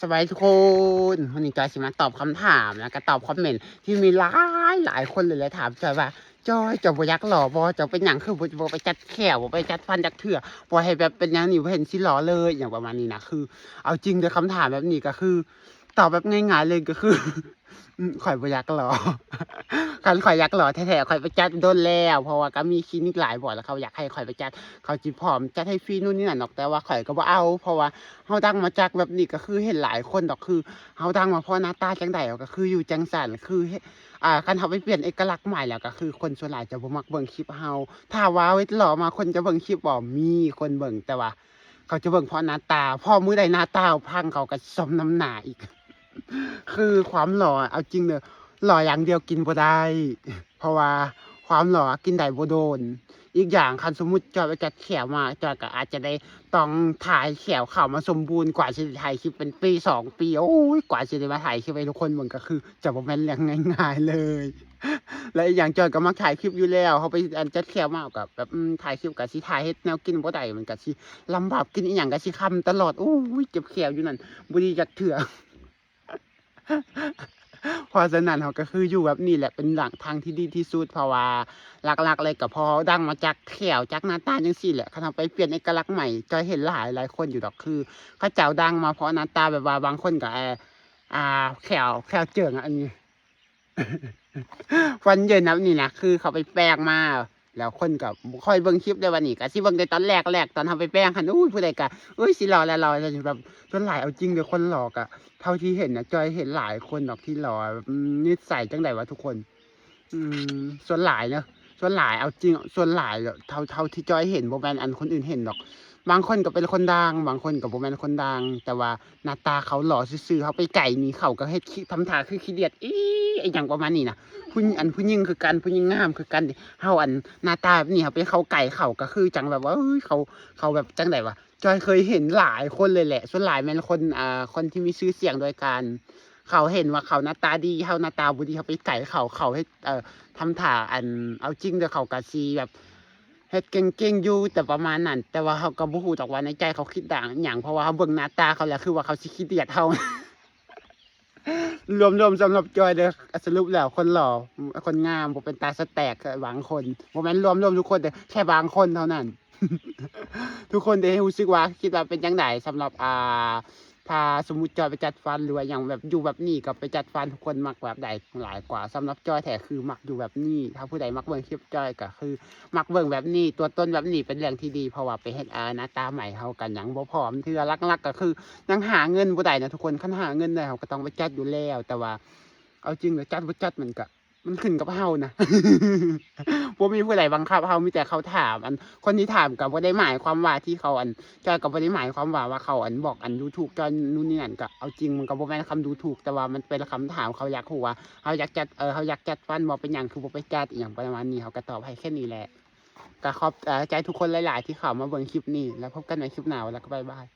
ສະບາຍດີທຸກຄົນ, ມື້ນີ້ຈອຍຊິມາຕອບຄຳຖາມ ແລ້ວກໍຕອບຄອມເມັນທີ່ມີຫຼາຍໆຄົນເລີຍ ແລະ ຖາມຈອຍວ່າ ຈອຍ ເຈົ້າບໍ່ຢາກຫຼໍ່ບໍ່? ເຈົ້າເປັນຫຍັງຄືບໍ່ ບໍ່ໄປຈັດແຂ້ວ ບໍ່ໄປຈັດຟັນຈັກເທື່ອ? ບໍ່ໃຫ້ແບບເປັນຫຍັງນີ້ ບໍ່ເຫັນຊິຫຼໍ່ເລີຍ ຫຍັງປະມານນີ້ນະ. ຄືເອົາຈິງເດີ້ ຄຳຖາມແບບນີ້ກໍຄື ຕອບແບບງ່າຍໆເລີຍ ກໍຄື ອືມ ຂ້ອຍບໍ່ຢາກຫຼໍ່. ຄັນຂ້ອຍຢາກຫຼໍ່ແທ້ໆ ຂ້ອຍໄປຈັດດົນແລ້ວ ເພາະວ່າກໍມີຄລີນິກຫຼາຍບ່ອນ ແລ້ວເຂົາຢາກໃຫ້ຂ້ອຍໄປຈັດ ເຂົາຊິພ້ອມຈັດໃຫ້ຟຣີນູ່ນນີ້ນັ້ນດອກ ແຕ່ວ່າຂ້ອຍກໍບໍ່ເອົາ ເພາະວ່າເຮົາດັງມາຈາກແບບນີ້ ກໍຄືເຫັນຫຼາຍຄົນດອກ ຄືເຮົາດັງມາເພາະໜ້າຕາຈັ່ງໃດ ກໍຄືຢູ່ຈັ່ງຊັ້ນ ຄື ອ່າ ຄັນເຮົາໄປປ່ຽນເອກະລັກໃໝ່ແລ້ວ ກໍຄືຄົນສ່ວນຫຼາຍຈະບໍ່ມັກເບິ່ງຄລິບເຮົາ. ຖ້າວ່າເຮັດຫຼໍ່ມາ ຄົນຈະເບິ່ງຄລິບບໍ່? ມີຄົນເບິ່ງ ແຕ່ວ່າເຂົາຈະເບິ່ງເພາະໜ້າຕາ ເພາະມື້ໃດໜ້າຕາເຮົາພັງ ເຂົາກໍຊິສົມນ້ຳໜ້າອີກ. ຄືຄວາມຫຼໍ່ ເອົາຈິງເດີ້ ຫຼໍ່ຢ່າງດຽວກິນບໍ່ໄດ້ ເພາະວ່າຄວາມຫຼໍ່ກິນໄດ້ບໍ່ດົນ. ອີກຢ່າງ ຄັນສົມມຸດຈອຍໄປຈັດແຂ້ວມາ ຈອຍກໍອາດຈະໄດ້ຕ້ອງຖ່າຍແຂ້ວເຂົ້າມາສົມບູນ ກວ່າຊິໄດ້ຖ່າຍຄລິບເປັນປີສອງປີ ໂອ້ຍ ກວ່າຊິໄດ້ມາຖ່າຍຄລິບໃຫ້ທຸກຄົນເບິ່ງ ກໍຄືຈະບໍ່ແມ່ນເລື່ອງງ່າຍໆເລີຍ. ແລະ ອີກຢ່າງ ຈອຍກໍມັກຖ່າຍຄລິບຢູ່ແລ້ວ ເຮົາໄປ ອັນ ຈັດແຂ້ວມາ ເຮົາກໍແບບ ອືມ ຖ່າຍຄລິບກໍຊິຖ່າຍເຮັດແນວກິນບໍ່ໄດ້ ມັນກໍຊິລຳບາກ ກິນອີ່ຫຍັງກໍຊິຄຳຕະຫຼອດ ໂອ້ຍ ເຈັບແຂ້ວຢູ່ນັ້ນ ບໍ່ດີຈັກເທື່ອ. ເພາະສະນັ້ນ ເຮົາກໍຄືຢູ່ແບບນີ້ແຫຼະ ເປັນທາງທີ່ດີທີ່ສຸດ ເພາະວ່າຫຼັກໆເລີຍກໍເພາະເຮົາດັງມາຈາກແຂ້ວ ຈາກໜ້າຕາຈັ່ງຊີ້ແຫຼະ. ຄັນເຮົາໄປປ່ຽນເອກະລັກໃໝ່ ຈອຍເຫັນຫຼາຍໆຄົນຢູ່ດອກ ຄືເຂົາເຈົ້າດັງມາເພາະໜ້າຕາ ແບບວ່າບາງຄົນກໍ ເອີ ອ່າ ແຂ້ວ ແຂ້ວເຈິງ ອັນນີ້ ຟັນເຫຍິນແບບນີ້ນະ ຄືເຂົາໄປແປງມາ ແລ້ວຄົນກໍບໍ່ຄ່ອຍເບິ່ງຄລິບເດ້ ບັດນີ້ກໍຊິເບິ່ງແຕ່ຕອນແລກໆ ຕອນເຮົາໄປແປງຫັ້ນ ໂອ້ຍ ຜູ້ໃດກໍ ໂອ້ຍ ຊິຫຼໍ່ແລ້ວ ຫຼໍ່ແລ້ວ ແບບ ສ່ວນຫຼາຍ ເອົາຈິງເດີ້ ຄົນຫຼໍ່ກໍ ເທົ່າທີ່ເຫັນນະ ຈອຍເຫັນຫຼາຍຄົນດອກທີ່ຫຼໍ່ ແບບ ອືມ ນິດໄສຈັ່ງໃດວະທຸກຄົນ? ອືມ ສ່ວນຫຼາຍເນາະ ສ່ວນຫຼາຍ ເອົາຈິງ ສ່ວນຫຼາຍ ເທົ່າ ເທົ່າທີ່ຈອຍເຫັນ ບໍ່ແມ່ນອັນຄົນອື່ນເຫັນດອກ. ບາງຄົນກໍເປັນຄົນດັງ ບາງຄົນກໍບໍ່ແມ່ນຄົນດັງ ແຕ່ວ່າໜ້າຕາເຂົາຫຼໍ່ຊື່ໆ ເຮົາໄປໃກ້ນີ້ ເຂົາກໍເຮັດ ທຳທ່າຄືຂີ້ດຽດ ອີ ອີຫຍັງປະມານນີ້ນະ. ຜູ້ ອັນ ຜູ້ຍິງຄືກັນ ຜູ້ຍິງງາມຄືກັນ ເຮົາ ອັນ ໜ້າຕາແບບນີ້ ເຮົາໄປເຂົ້າໃກ້ເຂົາ ກໍຄືຈັ່ງແບບວ່າ ເອີຍ ເຂົາ ເຂົາແບບຈັ່ງໃດວະ? ຈອຍເຄີຍເຫັນຫຼາຍຄົນເລີຍແຫຼະ ສ່ວນຫຼາຍແມ່ນຄົນ ອ່າ ຄົນທີ່ມີຊື່ສຽງດ້ວຍກັນ ເຂົາເຫັນວ່າເຂົາໜ້າຕາດີ ເຮົາໜ້າຕາບໍ່ດີ ເຮົາໄປໃກ້ເຂົາ ເຂົາເຮັດ ເອີ ທຳທ່າ ອັນ ເອົາຈິງເດີ້ ເຂົາກໍຊິແບບເຮັດເກັ່ງໆຢູ່ ແຕ່ປະມານນັ້ນ ແຕ່ວ່າເຮົາກໍບໍ່ຮູ້ດອກວ່າໃນໃຈເຂົາຄິດດາງຫຍັງ ເພາະວ່າເຮົາເບິ່ງໜ້າຕາເຂົາແລ້ວ ຄືວ່າເຂົາຊິຂີ້ດຽດເຮົາ. ລວມໆ ສຳລັບຈອຍເດີ້ ສະຫຼຸບແລ້ວ ຄົນຫຼໍ່ ຄົນງາມ ບໍ່ເປັນຕາສະແຕກ ບາງຄົນ ບໍ່ແມ່ນລວມໆທຸກຄົນເດີ້ ແຄ່ບາງຄົນເທົ່ານັ້ນ. ທຸກຄົນໄດ້ຮູ້ສຶກວ່າ ຄິດວ່າເປັນຈັ່ງໃດ ສຳລັບ ອ່າ ຖ້າສົມມຸດຈອຍໄປຈັດຟັນ ຫຼືວ່າຫຍັງແບບ ຢູ່ແບບນີ້ກໍໄປຈັດຟັນ ທຸກຄົນມັກແບບໃດຫຼາຍກວ່າ? ສຳລັບຈອຍແທ້ຄືມັກຢູ່ແບບນີ້ ຖ້າຜູ້ໃດມັກເບິ່ງຄລິບຈອຍກໍຄືມັກເບິ່ງແບບນີ້ ຕົວຕົນແບບນີ້ເປັນເລື່ອງທີ່ດີ ເພາະວ່າໄປເຮັດ ອ່າ ໜ້າຕາໃໝ່ ເຮົາກໍຍັງບໍ່ພ້ອມເທື່ອ ຫຼັກໆກໍຄືຍັງຫາເງິນບໍ່ໄດ້ນະທຸກຄົນ ຄັນຫາເງິນໄດ້ເຮົາກໍຕ້ອງໄປຈັດຢູ່ແລ້ວ ແຕ່ວ່າເອົາຈິງແລ້ວ ຈັດບໍ່ຈັດມັນກໍ ມັນຂຶ້ນກັບເຮົານະ ບໍ່ມີຜູ້ໃດບັງຄັບເຮົາ ມີແຕ່ເຂົາຖາມ ອັນ ຄົນທີ່ຖາມກໍບໍ່ໄດ້ໝາຍຄວາມວ່າທີ່ເຂົາ ອັນ ຈອຍກໍບໍ່ໄດ້ໝາຍຄວາມວ່າ ວ່າເຂົາ ອັນ ບອກ ອັນ ດູຖູກຈອຍ ນູ່ນນີ້ນັ້ນ ກໍເອົາຈິງມັນກໍບໍ່ແມ່ນຄຳດູຖູກ ແຕ່ວ່າມັນເປັນຄຳຖາມ ເຂົາຢາກຮູ້ວ່າເຮົາຢາກຈັດ ເອີ ເຮົາຢາກຈັດຟັນບໍ່ ເປັນຫຍັງຄືບໍ່ໄປຈັດ ອີ່ຫຍັງປະມານນີ້ ເຮົາກໍຕອບໃຫ້ແຄ່ນີ້ແຫຼະ. ກໍຂອບ ເອີ ໃຈທຸກຄົນຫຼາຍໆທີ່ເຂົ້າມາເບິ່ງຄລິບນີ້ ແລ້ວພົບກັນໃໝ່ຄລິບໜ້າ ແລ້ວກໍບາຍບາຍ.